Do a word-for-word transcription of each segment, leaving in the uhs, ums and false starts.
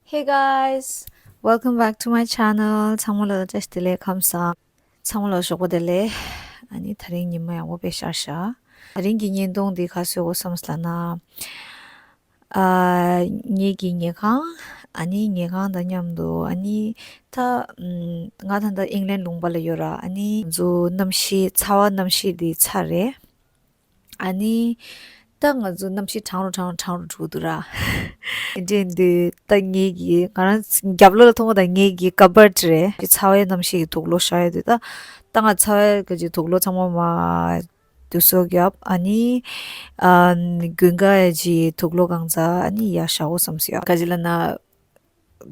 Hey guys, welcome back to my channel. ཚང་མ་ལ་བཀྲ་ཤིས་བདེ་ལེགས། ཁམས་བཟང་། ཚང་མ་ལ་ཞོགས་པ་བདེ་ལེགས། ཨ་ནི་དེ་རིང་ཉི་མ་ཡག་པོ་དཔེ་ཤར་ཤག་དེ་རིང་གི་བརྙན་ཐུང་འདི་ག་བཟོ་དགོས་བསམ་སོང་ལབ་ན། ཨ། ངེད་ཀྱི་ཉལ་ཁང་། ཨ་ནི་ཉལ་ཁང་དང་མཉམ་དུ། ཨ་ནི་ད་ཨམ། ང་ད་ལྟ་ཨིང་ལན་ལུང་པ་ལ་ཡོད་ར། ཨ་ནི་ང་ཚོ་གནམ་གཤིས། ཚ་བ་གནམ་གཤིས་འདི་ཚ་རེད། ཨ་ནི་ད་ང་ཚོ་གནམ་གཤིས་གྲང་རུ་གྲང་རུ་གྲང་རུ་འགྲོ་འདུག་ར། དེ་འདྲ་འདི་ད་ངེད་ཀྱི། ང་རང་རྒྱབ་ལོགས་ལ་མཐོང་བ་ད་ངེད་ཀྱི་ཀ་བར་ཌི་རེད། ཚ་བའི་གནམ་གཤིས་ཀྱི་དུག་ལོག་བཞག་ཡོད་དུས། ད་ད་ང་ཚ་བའི་ག་ཅིག་དུག་ལོག་ཚང་མ་མར་དུ་སོ་རྒྱབ། ཨ་ནི་ཨ། དགུན་ཁ་ཡ་ཅིག་དུག་ལོག་གང་ཚ་ཨ་ནི་ཡར་བཞག་འོ་བསམ་སོང་། ཡ་ག་ཅི་ལབ་ན།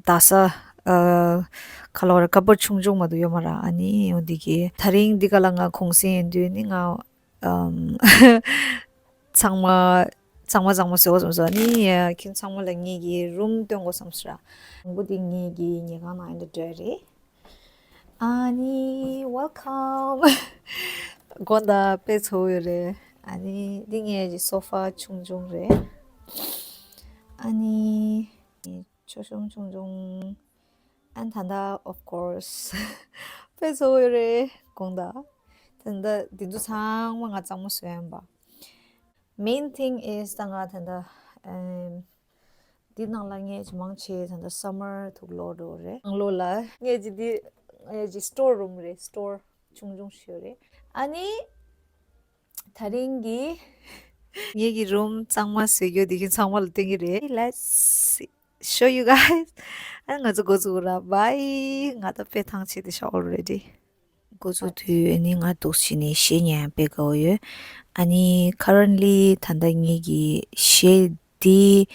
ད་ས། ཨ། ཁ་ལོ་ར་ཀ་བར་ཌི་ཆུང་ཆུང་མ་གཏོགས་ཡོད་མ་ར། ཨ་ནི་འོ་འདི་གི་དེ་རིང་འདི་ག་ལ་ང་གུང་སེང་ཡིན་དུས་ནི་ང་ཨམ། གཙང་མ་གཙང་མ་གཙང་མ་བཟོ་དགོས་བསམ་སོང་། ཨ་ནི་ཁྱེད་ཚང་མ་ལ་ངེད་ཀྱི་རུམ་སྟོན་དགོས་བསམ་སོང་ར། དང་པོ་འདི་ངེད་ཀྱི་ཉལ་ཁང་ནང་ཡིན་དུ་འདྲ་རེད། ཨ་ནི་welcome། དགོང་དག་དཔེ་ཚ་བོ་ཡོད་རེད། ཨ་ནི་འདི་ངའི་སོ་ཕ་ཆུང་ཆུང་རེད། ཨ་ནི་ཆོས་གཞུང་ཆུང་ཆུང་། ཨན་ད་ལྟ་of course དཔེ་ཚ་བོ་ཡོད་རེད་དགོང་དག་ད་ལྟ་འདི་ཚོ་ཚང་མ་ང་གཙང་མ་བཟོ་ཡིན་པ། Main thing is ད་ང་ད་ལྟ་ཨམ། འདི་ནང་ལ་ངས་ཅིག་མང་ཆེ་ད་ལྟ་summer དུག་ལོག་འགྲོ་རེད། ནང་ལོགས་ལ་ངས་ཅིག་འདི་ངས་ཅིག་store room རེད། store ཆུང་ཆུང་ཞིག་ཡོད་རེད། ཨ་ནི་དེ་རིང་གི་ངེད་ཀྱི་རུམ་གཙང་མ་བཟོ་རྒྱུ་འདི་ཁྱེད་ཚང་མ་ལ་སྟོན་གྱི་རེད། Let's see. Show you guys. ཨ་ང་ཚོ་འགོ་བཙུགས་ར། Bye. ང་ད་དཔེ་ཐང་ཆད་དེ་ཤག already. འགོ་བཙུགས་དུས་ཨ་ནི་ང་འདུག་སེ་བྱས་ནས་གཞས་ཉན་ཡ་དཔེ་དགའ་བོ་ཡོད། ཨ་ནི་currently ད་ལྟ་ངེད་ཀྱི་གཞས་འདི་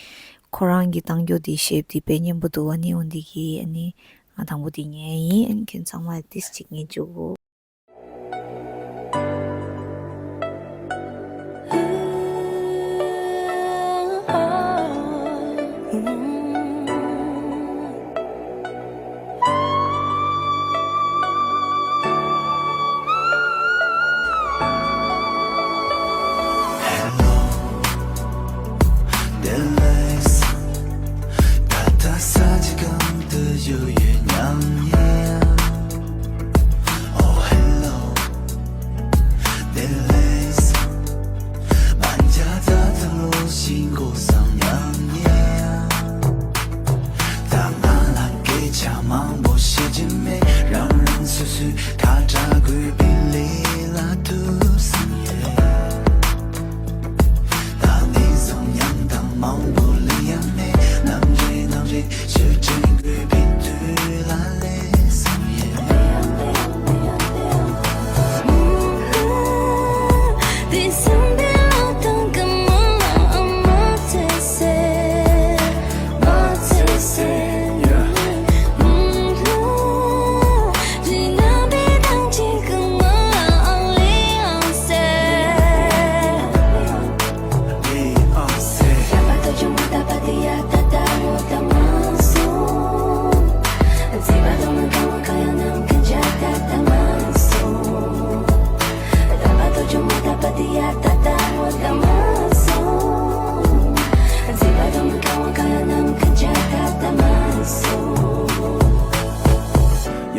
ཁོ་རང་གི་གཏང་རྒྱུ་འདི་གཞས་འདི་དཔེ་སྙན་པོ་འདུག་ཨ་ནི་འོ་འདི་གི་ཨ་ནི་ང་དང་པོ་འདི་ཉན་ཡིན། ཨ་ནི་ཁྱེད་ཚང་མ་ཏིས་གཅིག་ཉན་བཅུག་གོ།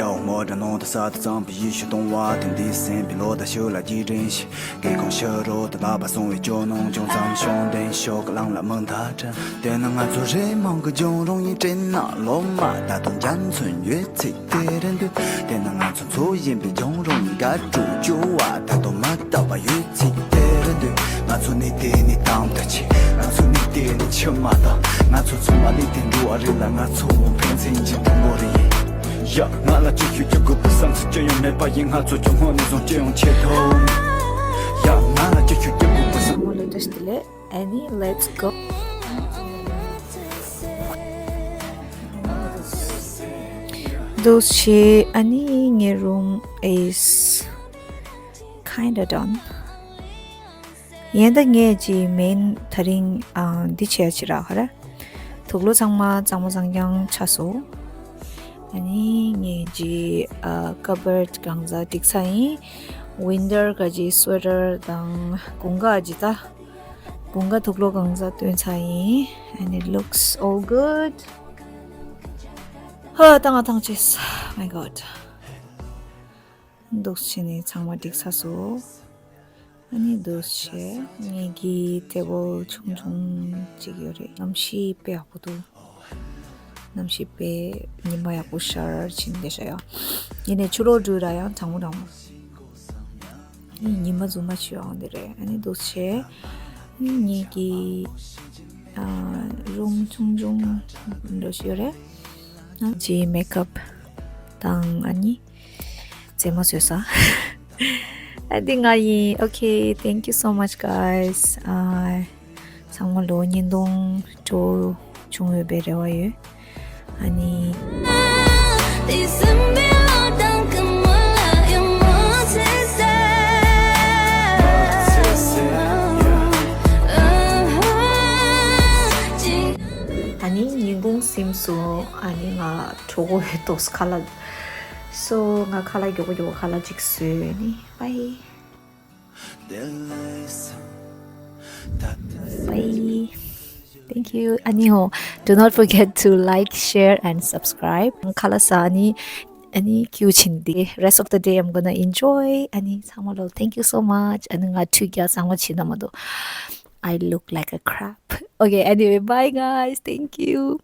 ཡའོ་མོ་དྲ་ནོ་ད་ས་ད་ཙམ་པའི་ཡེ་ཤུ་གཏོང་བ་དེ་འདི་སེམས་པའི་ལོ་ད་ཤུ་ལ་རྒྱས་འདྲེན་ཞིག་དགེ་གོང་ཤ་རོ་ད་ལ་བ་སོང་བའི་ཇོ་ནང་ཅུང་ཙམ་ཤོང་དྲན་ཤོག་གི་ལང་ལ་མང་ད་དྲན། དེ་ན་ང་ཚོ་རེ་མང་གི་ལྗོང་རོང་ཡིན་དྲན་ན་ལོ་མ་ད་དུང་རྒྱ་མཚོན་ཡོད་ཚིག་དེ་རེད་འདུག་དེ་ན་ང་ཚོ་ཚོ་ཡིན་པའི་ལྗོང་རོང་ཡིན་དགའ་སྤྲོ་བཅུ་བ་ད་དུང་མ་བཏབ་པ་ཡོད་ཚིག་དེ་རེད་འདུག་ང་ཚོ་ནི་དེ་ནི་དམ་ད་ཆེ། ང་ཚོ་ནི་དེ་ནི་ཆི་མ་ད། ང་ཚོ་ཚོ་མ་ནི་དེ་འགྲོ་བ་རེད་ལ་ང་ཚོ་ཕན་ཚུན་གྱི་དང་པོ་རེད། ཡ་ང་ལ་ཅི་ཞུ་རྒྱུ་དགོས་པའི་བསམ་ཚུལ་ཅི་ཡང་མེད་པ་ཡིན། ང་ཚོ་ཀྱང་སྔོན་ནས་བཟུང་ཅི་ཡང་ཆེད་དོ། ཡ་ང་ལ་ཅི་ཞུ་རྒྱུ་དགོས་པའི་བསམ། Annie, let's go. འདུག་སེ་བྱས་ཨ་ནི་ངའི་room is kinda done. ཡིན་ད་ངས་ཅིག་མེན་དེ་རིང་ཨ་འདི་བྱས་ཅི་ར་ཧ་ར། དུག་ལོག་ཚང་མ་གཙང་མ་གཙང་རྐྱང་ཆགས་སོང་། ཨ་ནི་ངས་ཅིག་ཨ་ཀ་བར་གང་ཟག་སྒྲིག་ཚར་ཡིན། ཝིན་ཊར་ག་ཅིག་སུ་ཝེ་ཊར་དང་དགུན་ཁ་ཅིག་ད། དགུན་ཁ་དུག་ལོག་གང་ཟག་སྟོན་ཚར་ཡིན། And it looks all good. ཨ། ད་ང་ཐང་ཆད། My God. འདུག་བྱས་ནས་ཚང་མ་འགྲིག་ཚར་སོང་། ཨ་ནི་འདུག་བྱས་ངེད་ཀྱི་ཊེ་བལ་ཆུང་ཆུང་ཅིག་ཡོད་རེད། གནམ་གཤིས་དཔེ་ཡག་པོ་འདུག་གནམ་གཤིས་དཔེ་ཉི་མ་ཡག་པོ་ཤར་ཕྱིན་བསྡད་ཤག་ཡ། ཡིན་ནའི་ཕྱི་ལོགས་འགྲོ་ར་ཡང་གྲང་མོ་གྲང་མོ། ཨ་ནི་ཉི་མ་རྫུན་མ་ཞིག་ཡོང་འདི་རེད། ཨ་ནི་འདུག་བྱས་ཨ་ནི་ངེད་ཀྱི་ཨ་རུམ་ཆུང་ཆུང་འདྲ་ཞིག་ཡོད་རེད། ཨ་ཅི་མེག་ཨབ་དང་ཨ་ནི་རྫས་མ་བཟོས་ས། ཨ་འདི་ང་ཡིན། Okay, thank you so much, guys. ཨ་ཚང་མ་ལོ་ཉིས་སྟོང་སྤྲོ་བྱུང་ཡོད་པའི་རེ་བ་ཡོད། ཨ་ནི། ཨ་ནི་ཉིན་གུང་ཟིན་སོང་། ཨ་ནི་ང་གྲོད་ཁོག་ཡོད་ཏོག་ཙམ་ཁ་ལག་སོ་ང་ཁ་ལག་མགྱོགས་པོ་མགྱོགས་པོ་ཁ་ལག་ཅིག་བཟོས་ནི། Bye. Bye. Thank you. ཨ་ནི་ཧོ། Do not forget to like, share and subscribe. ཁ་ལག་ཟ་ནི། ཨ་ནི་ཁྱུ་ཆིན་དེ། Rest of the day I'm gonna enjoy. ཨ་ནི་ཚང་མ་ལོ། Thank you so much. ཨ་ནི་ང་ཁྲུས་རྒྱག་ཚང་མ་བྱེད་ན་མ་དོ། I look like a crap. Okay, anyway, bye guys. Thank you.